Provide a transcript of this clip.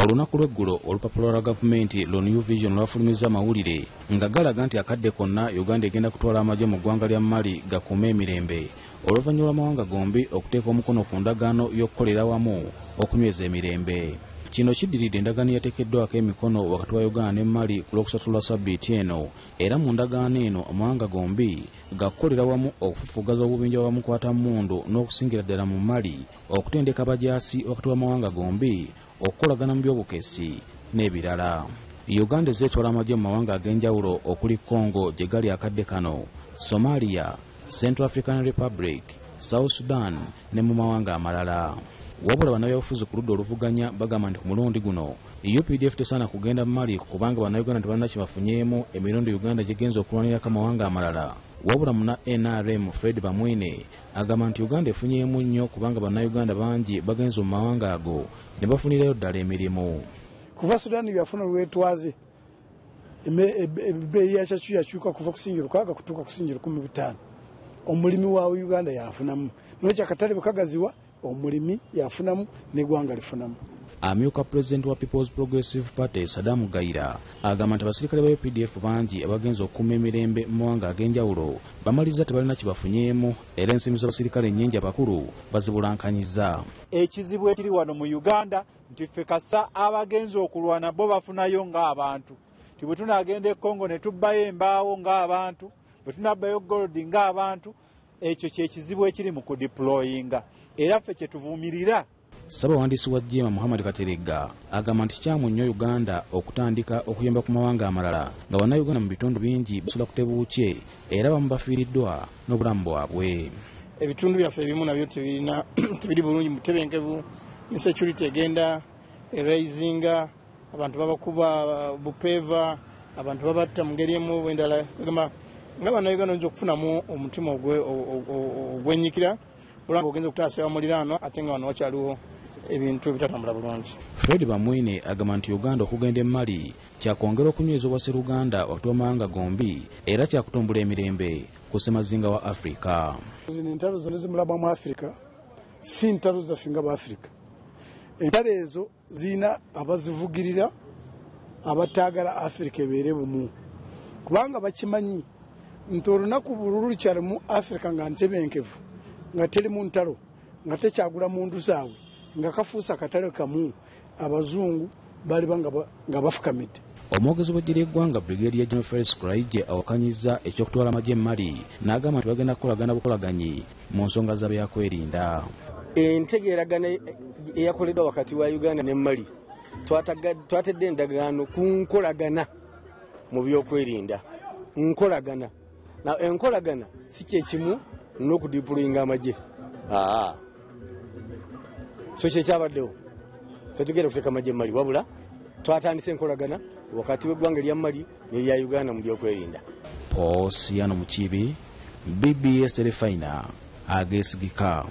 Olunaku lw'eggulo olupapula lwa gavumenti lwa New Vision lwafulumizza amawulire nga galaga nti akadde konna Uganda egenda kutwala amagye mu ggwanga lya Mali gakuume emirembe oluvannyuma lw'amawanga gombi okuteeka omukono ku ndagaano y'okukolera wamu okunyweza emirembe. Kino kiddiridde endagaano eyateekeddwako emikono wakati wa Uganda ne Mali ku Lwokusatu lwa ssabbiiti eno, era mu ndagaano eno amawanga gombi gakukolera wamu okufufugaza obubinja bwa bamukwatammundu n'okusingira ddala mu Mali okutendeka abajaasi wakati w'amawanga gombi okukolagana mu by'obukessi n'ebirala. Uganda ezze etwala amagye mu mawanga ag'enjawulo okuli Congo gye gali akadde kano, Somalia, Central African Republic, South Sudan ne mu mawanga amalala. Wabula bannabyabufuzi ku ludda oluvuganya bagamba nti ku mulundi guno UPDF tesaana kugenda Mali kubanga bannayuganda tebalina kye bafunyeemu emirundi Uganda gyegenza okulwanirako amawanga amalala. Wabula munna NRM Fred Bamwine agamba nti Uganda efunyeemu nnyo kubanga bannayuganda bangi bagenze mu mawanga ago ne bafunirayo ddala emirimu. Kuva Sudan byafuna olwetwaze ebbeeyi ya kyacu yakyuka kuva kusingira 6 kutuuka kusingira 15. Omulimi wa Uganda yafunamu, nolwekyo akatale bwe kagaziwa omulimi yafunamu n'eggwanga lifunamu. Amyuka pulezidenti wa People's Progressive Party Saddam Gaira agamba nti abasirikale ba UPDF bangi abagenze okukuuma emirembe mu mawanga ag'enjawulo bamaliriza tebalina kye bafunyeemu era ensimbi z'abasirikale nnyingi abakulu bazibulankanyizza. Ekizibu ekiri wano mu Uganda nti ffe kasa abagenzi okulwana bo bafunayo ng'abantu, nti bwe tunaagenda e Congo ne tubbayo embaawo ng'abantu, bwe tunabbayo gold ng'abantu, ekyo kyekizibu ekiri mu kudeployinga era ffe kye tuvumirira. Ssabawandiisi wa JEEMA Muhammad Kateregga agamba nti kikyamu nnyo Uganda okutandika okuyamba ku mawanga amalala nga bannayuganda mu bitundu bingi basula ku tebuukye era abamu bafiiriddwa n'obulamu bwabwe. Ebitundu byaffe ebimu nabyo tebiri bulungi mu butebenkevu, insecurity egenda eraisinga, abantu babakuba bupeeva, abantu babatta mu ngeri emu endala. Nga bannayuganda oyinza okufunamu omutima ogwenyikira olwanga ogenza okutaasa muliraano ate nga wano wakyaliwo ebintu ebitatambula bulungi. Fred Bamwine agamba nti Uganda okugenda e Mali kyakwongera okunyweza obwasseruganda wakati w'amawanga gombi era kyakutumbula emirembe ku ssemazinga wa Afrika. Zino entalo zonna zimulaba mu Afrika si ntalo zaffe nga Baafrika. Entalo ezo zirina abazivugirira abataagala Afrika ebeere bumu, kubanga bakimanyi nti olunaku bululu lukyali mu Afrika nga ntebenkevu, nga terimu ntalo, nga tekyagula mundu zaabwe, nga kafuusa akatale kamu, abazungu baliba nga bafukamidde. Omwogezi w'eggye ly'eggwanga Brigadier General Felix Kulayigye awakanyizza eky'okutwala amagye e Mali n'agamba nti bagenda kukolagana bukolaganyi mu nsonga za byakwerinda. Entegeeragana eyakoleddwa wakati wa Uganda ne Mali twatedde endagaano ku nkolagana mu byokwerinda. Nkolagana na enkolagana si kye kimu n'okudiployinga amagye. So kye kyabaddewo tetugenda kuteeka amagye Mali, wabula twatandise enkolagana wakati w'eggwanga erya Mali n'erya Uganda mu byokwerinda. Posiano Mukiibi, BBS Terefayina, ageesigika.